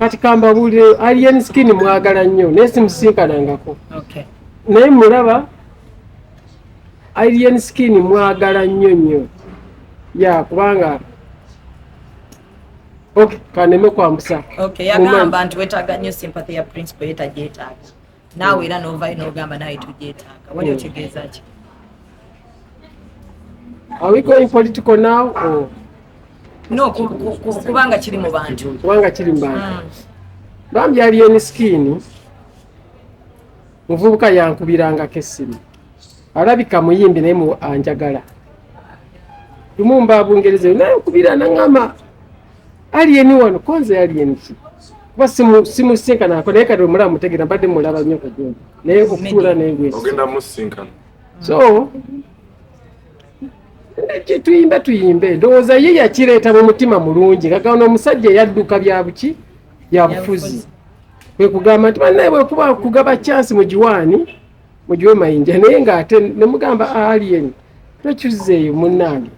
Kati kambabuulire, Alien Skin mwagala nnyo, naye simusinkanangako. Naye mulaba, Alien Skin mwagala nnyo nnyo, ya kubanga, okay, kaneme kwambusa. Okay, yagamba nti wetaaga nnyo sympathy ya Principal, ye tagyetaaga. Naawe era n'ovayo n'ogamba naawe togyetaaga. Wali otegeeza ki? Are we going political now or? No, kubanga kiri mu bantu. Kubanga kiri mu bantu. Bambi Alien Skin muvubuka yankubirangako essimu, alabika muyimbi, naye mu anjagala. Lumu mba Bungereza, naye nkubira naŋŋamba, "Alien wano." Konze Alien ki? Kuba simusinkanako, naye kati omulaba mutegeera, mbadde mulaba nnyo kajoni, naye okutuula naye bwesi. Ogenda musinkana? So tuyimbe, tuyimbe. Ndowooza ye yakireeta mu mutima mulungi, nga gano omusajja eyadduka bya buki, bya bufuzi, kwe kugamba nti bannaye bwekuba kugaba chance mugiwaani, mugiwe Mayinja. Naye ng'ate nemugamba, "Alien, tokyuzzeeyo munnange,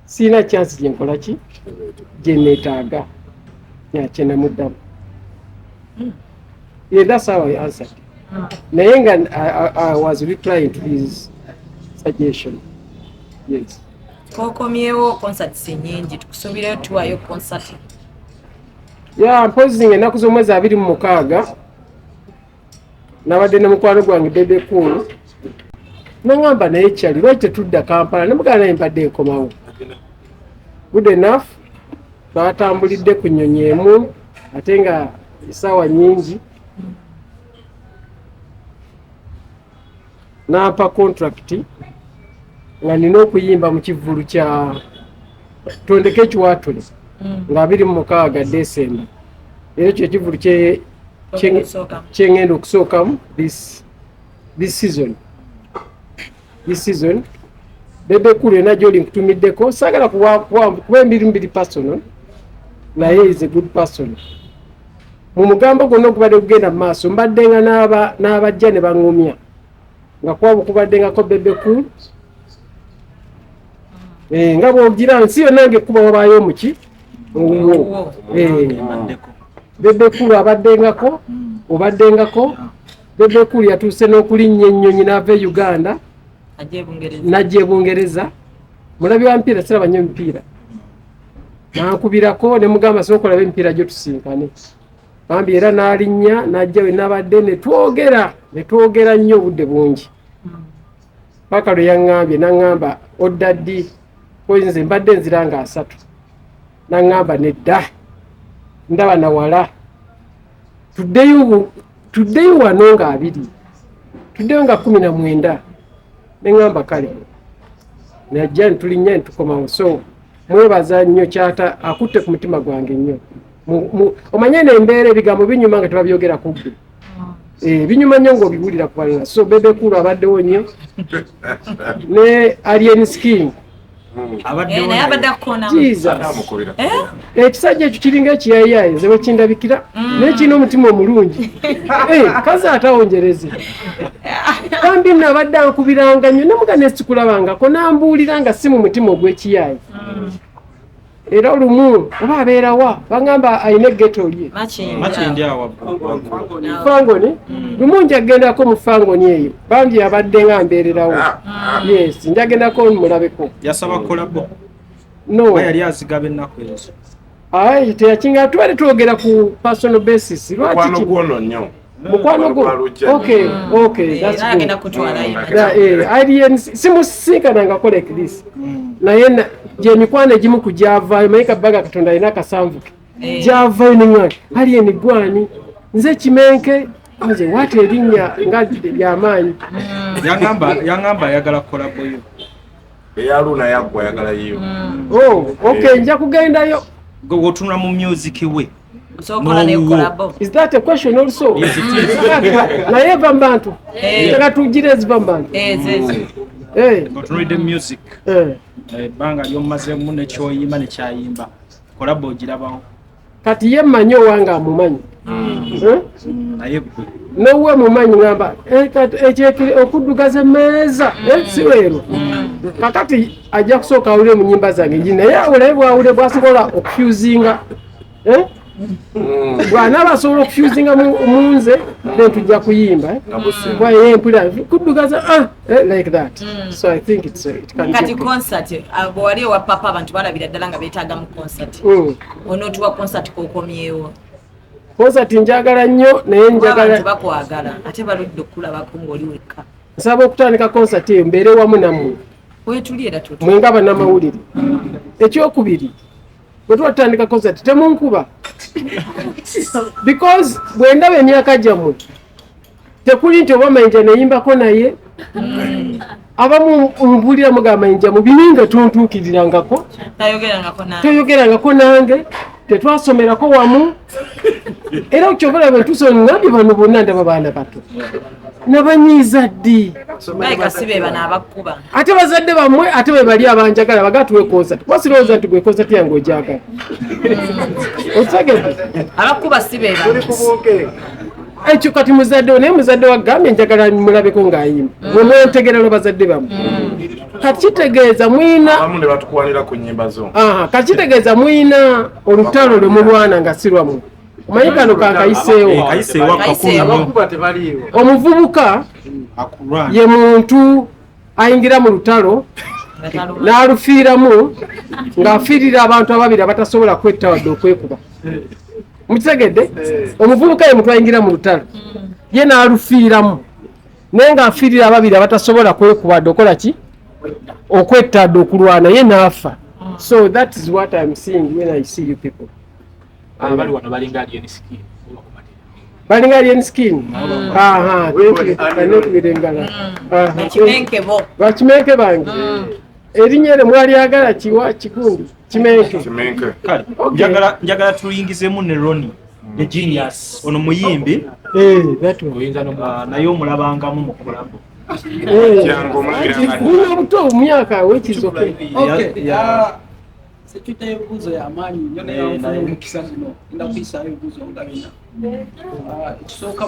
siina chance gyenkola ki gye neetaaga." Kyenamuddamu. Yeah, that's how I answered. Naye nga I was replying to his suggestion. Yes. Kokomyewo concerts nyingi, tukusuubirayo tuwayo concert? Ya, mpozi nga ennaku z'omwezi 26 nabadde ne mukwano gwange Bebe Cool, naŋŋamba, "Naye kyali lwaki tetudda Kampala?" Nemugamba, "Naye mbadde nkomawo." Good enough, twatambulidde ku nnyonyi emu, ate nga essaawa nnyingi. Nampa contract nga nina okuyimba mu kivvulu kya Tondeka Ekiwaatule nga 26 Desemba, era ekyo ekivvulu kyeŋŋenda okusookamu this season, this season. Bebe Cool, yonna gyoli nkutumiddeko. Saagala kuba emirimu biri personal, naye is a good person. Mu mugambo gwonna ogubadde gugenda mu maaso, mbadde nga n'abajja ne baŋŋumya, nga kwabo kubaddengako Bebe Cool. Nga bw'ogira nsi yonna ngaekkuba wabaayo omuki owuwo. Bebe Cool abaddengako, obaddengako. Bebe Cool yatuuse n'okulinnya ennyonyi n'ava e Uganda n'ajja e Bungereza. Mulabi wa mipiira, siraba nnyo emipiira, nankubirako ne mugamba, "Sooka olabe emipiira gyo tusinkane." Bambi era n'alinnya n'ajja we nabadde, ne twogera, ne twogera nnyo obudde bungi, paka lwe yaŋŋambye, naŋŋamba, "Odda ddi?" Nze mbadde nzira nga 30. Naŋŋamba, "Nedda, ndaba nawala, tuddeyo, tuddeyo wano nga 20, tuddeyo nga 19." Neŋŋamba, "Kale." Najja netulinnya netukomawo. So mwebaza nnyo, kyata akutte ku mutima gwange nnyo. Omanye nembeera, ebigambo binyuma nga tebabyogera ku ggwe. Binyuma nnyo ng'obiwulira ku balala. So Bebe Cool abaddewo nnyo ne Alien Skin. Naye abadde akukonamu. Jesus, ekisajja ekyo kiringa ekiyayiyayi, nze bwekindabikira, naye kirina omutima omulungi. Kazi atawonjereze bambi nno, abadde ankubiranga nnyo, nemuga nesikulabangako, nambuulira nga si mu mutima ogw'ekiyaayi. Era olumu oba abeerawa, bagamba alina eggeto lye. Makindi awo waggulu. Fangoni. Lumu njagendako mu Fangoni eyo, bambi abadde nga mbeererawo. Yes, njagendako mulabeko. Yasaba collabo? No. Oba yali azigaba ennaku ezo? Ayi, teyakinga, tubadde twogera ku personal basis. Lwaki Mukwano gwono gwono nnyo. Mukwano gwo. Gwa Lujja. Okay, that's good. Agenda kutwalayo. Yeah, Alien simusinkanangako like this, naye gyemikwano egimu ku gyavaayo. Maye kabaga Katonda alina akasanvu ke. Gyavayo neŋŋamba, "Alien gwani?" "Nze Kimenke." Nze waata erinnya nga lyamaanyi. Yangamba ayagala collabo yo. Eya Luna yaggwa, ayagala yiyo. Oh, okay, nja kugendayo. Gwe wotunula mu music we Osobola naye N'owuwo. Collabo. Is that a question also? Yes, it is. Naye eva mu bantu. Taka tugire eziva mu bantu. Ezo. Ng'otunulidde music, ebbanga lyomumazeemu nekyoyimba nekyayimba, collabo ogirabawo? Kati ye mmanyi owange amumanyi. Eh? Naye gwe? Nowe mumanyi, ngamba, kati ekyekire okuddugaza emmeeza, si leero. Kakati ajja kusooka awulire mu nyimba zange ngi, naye awulaye bwawule bwasobola okufusinga. Eh? Bw'anaaba asobola okufusinga mu nze, then tujja kuyimba, eh? Nga businga. Kuba ye mpulira kuddugaza, ah, eh, like that. So I think it can be Kati okay. concert, ah, bwe wali ewa papa, abantu balabira ddala nga beetaaga mu concert. Onootuwa concert kokomyewo? Concert njagala nnyo, naye Kuba abantu njagala bakwagala, ate baludde okukulabako ng'oli wekka. Nsaba okutandika concert eyo mbeere wamu nammwe. Wetuli era tutu. Mwe nga bannamawulire. Ekyokubiri, bwe tuba tutandika concert temunkuba, because bwe ndaba emyaka gyammwe tekuli nti oba Mayinja neyimbako, naye abamu mpulira mugamba Mayinja mu bininga tontuukirirangako. Tayogerangako nange. Toyogerangako nange, tetwasomerako wamu. Era kyova bwe tusongambye bano bonna ndaba baana bato, nabanyiiza ddi? Baleka si be bano abakkuba. Ate bazadde bammwe, ate be bali abanjagala baga tuwe concert, kuba sirowooza nti gwe concert yange ojagala, otegedde? Abakkuba si be bano. Ekyo kati muzadde we, naye muzadde wagambye njagala mulabeko ng'ayimba, mwe mwentegeralo bazadde bammwe. Kati kitegeeza mwina Abamu ne batukwanira ku nnyimba zo. Aha, kati kitegeeza mwina olutalo lwe mulwana nga si lwammwe. Omanyi kano kankayiseewo. Kayiseewo. Kayiseewo. Akakulu. Abakuba tebaliiwo. Omuvubuka Akulwana. ye muntu ayingira mu lutalo Nga taluma. n'alufiiramu, ng'afiirira abantu ababiri abatasobola kwetta wadde okwekuba. Mukitegedde? Omuvubuka ye muntu ayingira mu lutalo ye n'alufiiramu, naye ng'afiirira ababiri abatasobola kwekuba wadde okola ki, okwetta wadde okulwana, ye n'afa. So that is what I'm seeing when I see you people. Abali wano balinga Alien Skin. Balinga Alien Skin. Aha, thank you. Banekubira engalo. Aha. Bakimenke bo. Bakimenke bange, erinnya eryo mwalyagala kiwa kikundi kimenke. Kimenke. Kale Okay. njagala tuyingizemu ne Roni the Genius, ono muyimbi. Eh, that one. Oyinza n'omu Ah, naye omulabangamu mu collabo? Eh. Jangu omulabira nga- Buno obuto mu myaka, which is okay. Okay, Yeah. ah, security y'ebibuuzo y'amaanyi nnyo, naye Eh, nfuna naye. omukisa guno ngenda kuyisaayo ebibuuzo nga bina. Ah, ekisooka,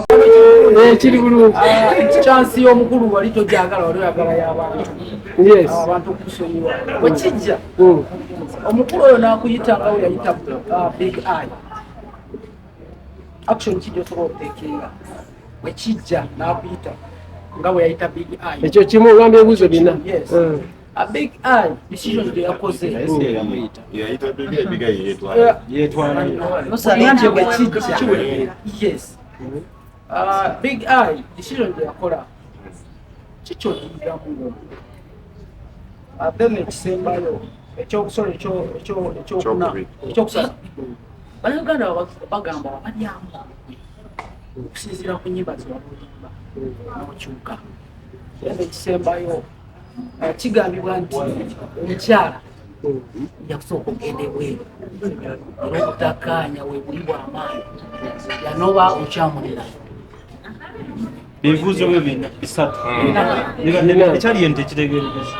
Eh, kiri bulungi. ah, chance y'omukulu wali togyagala, wali oyagala y'abantu. Yes. Ah, abantu okusonyiwa bwekijja, omukulu oyo n'akuyita nga we yayita, ah, Big Eye, action ki gyosobola okuteekinga bwekijja n'akuyita nga bwe yayita Big Eye? Ekyo kimu, ogambye ebibuuzo bina. Yes. A Big Eye decision gye yakoze. Naye si ye yamuyita. Yayita Big Eye, Big Eye yeetwala. Yeetwala. Ngambye bwekijja, yes. Ah, Big Eye decision gye yakola kikyodiramu? Then ekisembayo ekyokusolo, ekyokuna, Ekyokubiri. ekyokusatu, Bannayuganda bagamba wabalyamu okusinziira ku nyimba zewabulimba nokyuka. Then ekisembayo, eh, kigambibwa nti omukyala yakusooka okugenda ebweru, era obutakkaanya webuli bwamaanyi, yanoba okyamunina. Ebibuuzo byo bina bisatu. Bina. Ekyaliyo nti ekitegeerekesa,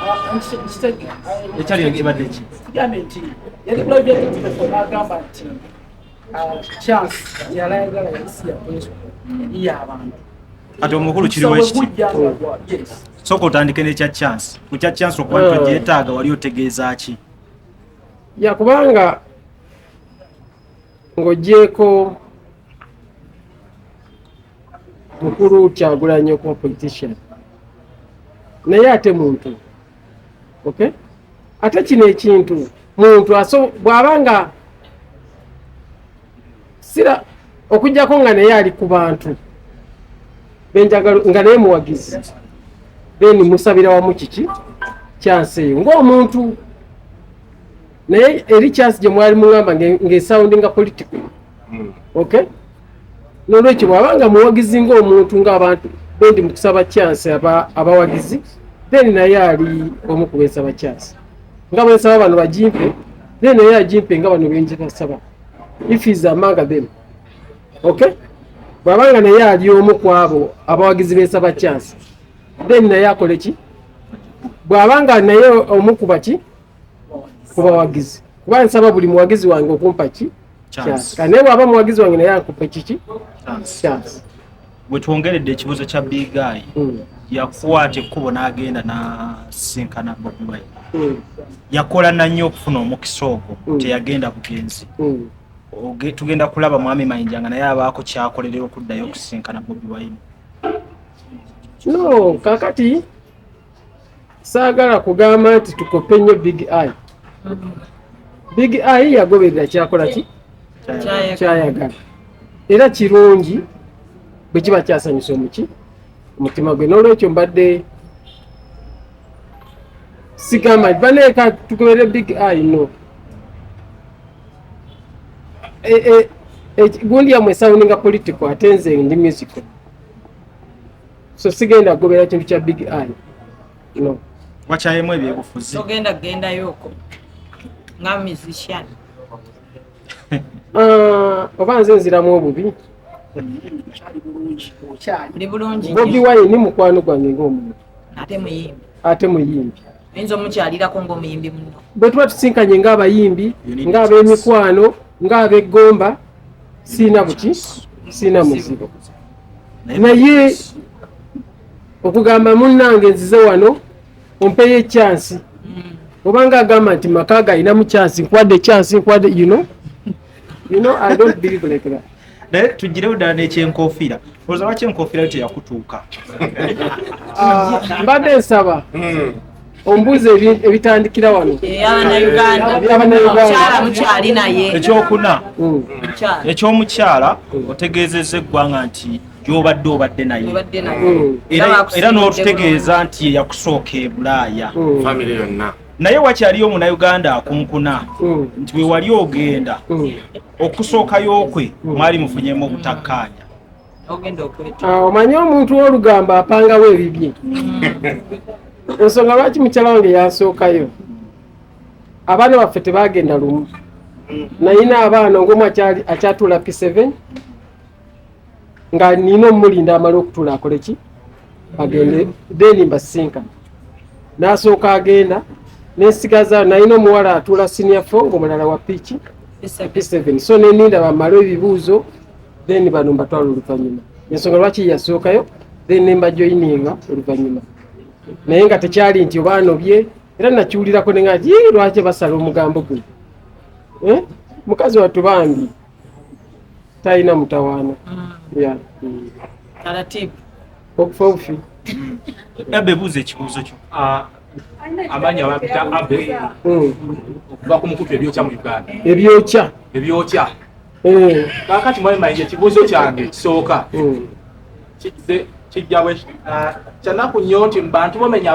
ekyaliyo kibadde ki? Kigambye nti yali kulabye n'agamba nti, ah, chance yalayagala yali ya principal, yali y'abantu. Kati omukulu kiriwo ekiti. Gujja nga yes. Sooka otandike n'ekya chance, ku kya chance okuba nti ogyetaaga, wali otegeeza ki? Ya, kubanga ng'ogyeko mukulu Kyagulanyi okuba politician, naye ate muntu, okay, ate kino ekintu muntu aso bw'aba nga sira okugjako nga naye ali ku bantu benjagala, nga naye muwagizi, then musabira wamu kiki chance eyo ng'omuntu. Naye eri chance gye mwali muŋŋamba ng'esoundinga political. Okay, nolwekyo bw'abanga muwagizi ng'omuntu, ng'abantu bendi mu kusaba chance abawagizi, then naye ali omu ku bensaba chance, nga bwensaba bano bagimpe, then naye agimpe nga bano benjibasaba, if is among them. Okay, bw'abanga naye ali omu ku abo abawagizi bensaba chance, then naye akole ki? Bw'abanga naye omu ku baki, ku bawagizi, kuba nsaba buli muwagizi wange okumpa ki? Chance. Chance. Kati naye bw'aba muwagizi wange, naye ankupe kiki? Chance. Chance. Bwe twongeredde ekibuuzo kya Big Eye, yakwata ekkubo n'agenda n'asinkana Bobi Wine. Yakola na nnyo okufuna omukisa ogwo, teyagenda bugenzi. Tugenda kulaba Mwami Mayinja nga naye abaako kyakolerera okuddayo okusinkana Bobi Wine. No, kakati saagala kugamba nti tukope nnyo Big Eye. Big Eye yagoberera kyakola ki kyayagala, era kirungi bwe kiba kyasanyusa omutima gwe. N'olwekyo mbadde sigamba baneeka tugoberere Big Eye, no. Gundi yamwe soundinga political, ate nze ndi musical, so sigenda kugobera kintu kya Big Eye, no. Wakyayemu ebyobufuzi? Togenda kugendayo nga musician? Ah, oba nze nziramu obubi. Okyali bulungi, okyali. Oli bulungi. Bobi Wine mukwano gwange ng'omuntu. Ate muyimbi. Ate muyimbi. Oyinza omukyalirako ng'omuyimbi muno? Bwe tuba tusinkanye ng'abayimbi, ng'ab'emikwano, ng'ab'eggomba, siina buki, siina muzibu. Naye okugamba munnange nzize wano ompeyo ekyansi, obanga agamba nti maka galinamu kyansi, nkwadde kyansi, nkwadde, you know, I don't believe like that. Naye tugirewo ddala n'ekyenkofiira. Olowooza lwaki enkofiira yo teyakutuuka? Ah, mbadde nsaba ombuuza ebitandikira wano. Ey'abannayuganda. Eby'abannayuganda. Mukyala mukyali naye? Ekyokuna, Mukyala. ekyomukyala, otegeezezza eggwanga nti gy'obadde obadde naye. Obadde naye. Era n'otutegeeza nti ye yakusooka e Bulaaya. Famire yonna. Naye wakyaliyo omunnayuganda akunkuna nti we wali ogenda okusookayo kwe mwali mufunyemu obutakkaanya. Ogenda okweta. Ah, omanyi omuntu w'olugambo apangawo ebibye. Ensonga lwaki mukyala wange yansookayo, abaana baffe tebagenda lumu. Nayina abaana ngaomu akyatuula P7, nga nina omulinda amale okutuula akole ki, agende, then mbasinkana. N'asooka agenda nensigaza. Nalina omuwala atuula senior 4, ngaomulala wa piki P7, so neninda bamale ebibuuzo, then bano mbatwala oluvannyuma. Ensonga lwaki yasookayo, then nembajoyininga oluvannyuma. Naye nga tekyali nti oba anobye. Era nakiwulirako nenga nti, "Ii, lwaki basala omugambo guno?" Eh? Mukazi wattu bambi talina mutawaana. Yeah. Taratibu. Okufa obufi. Abe, buuza ekibuuzo kyo. Ah, amannya bampita Abe okuva ku mukutu Ebyokya mu Uganda. Ebyokya. Ebyokya. Kaakati mwami Mayinja, ekibuuzo kyange ekisooka kijja bwe kyanaku nnyo nti mu bantu bomenya.